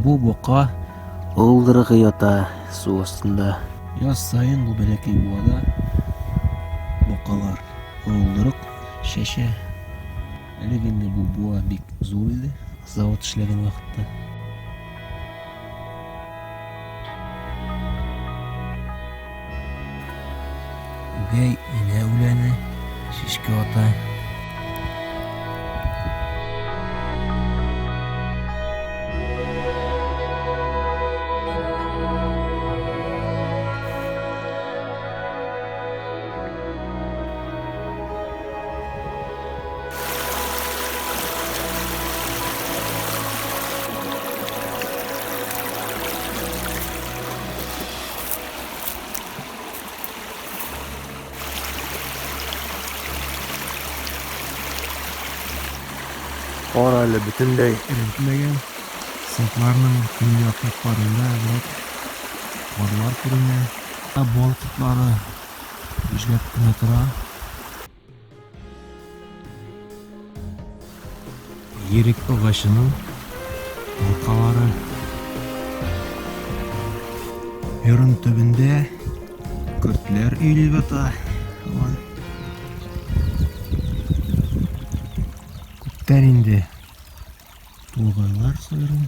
бу бока уылдырыгы ята су астында. Яз саен бу бәләкәй буада бакалар уылдырык чәчә. Элек инде бу буа бик зур иде, завод эшләгән вакытта. Үгәй инә үләне чәчкә ата. Кар әле бөтенләй эреп бетмәгән. Сыртларның көньяк якларында әзрәк карлар күренә. Бал кортлары гөжләп кенә тора. Ерек агачының алкалары. Ерын төбендә көртләр өелеп ята. Һаман. Күптән инде тургайлар сайрый.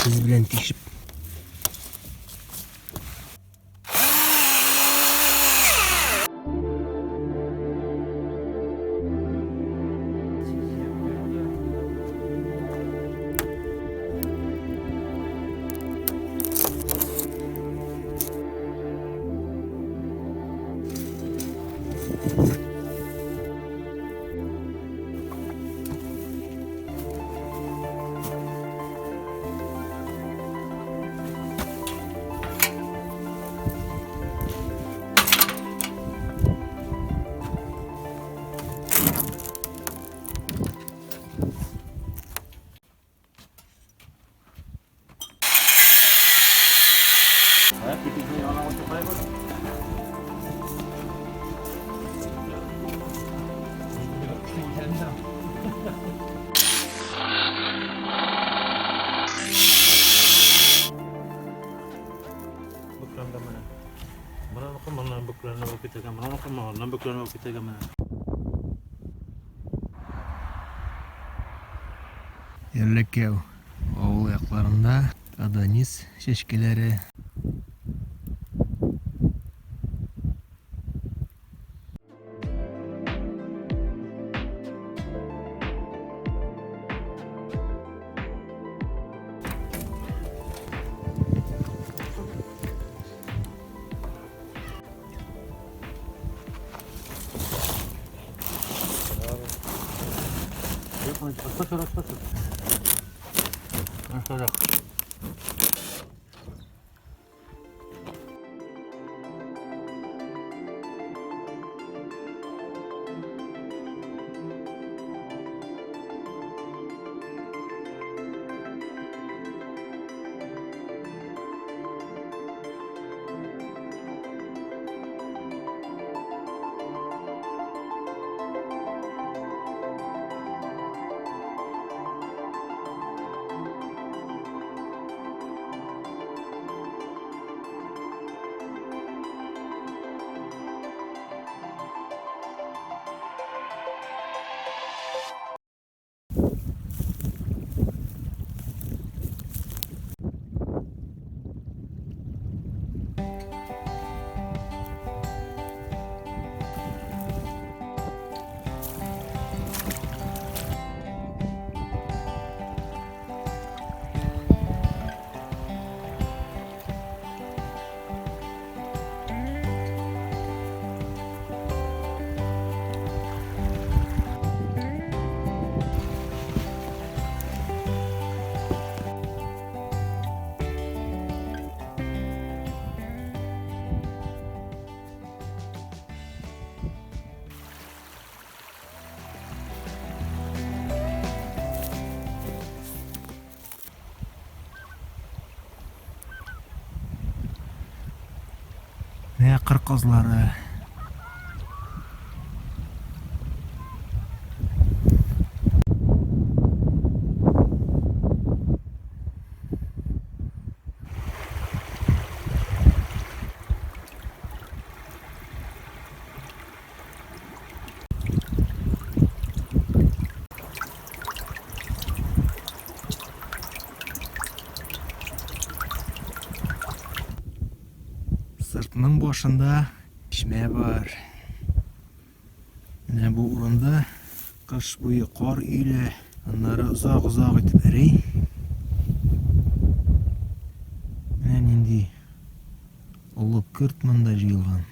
Без белән тишеп. Ярлекәү авыл якларында адонис чәчкәләре. Менә кыр казлары. Сыртның башында чишмә бар. Менә бу урында кыш буе кар өелә, аннары озак-озак итеп эри. Менә нинди олы көрт монда җыелган.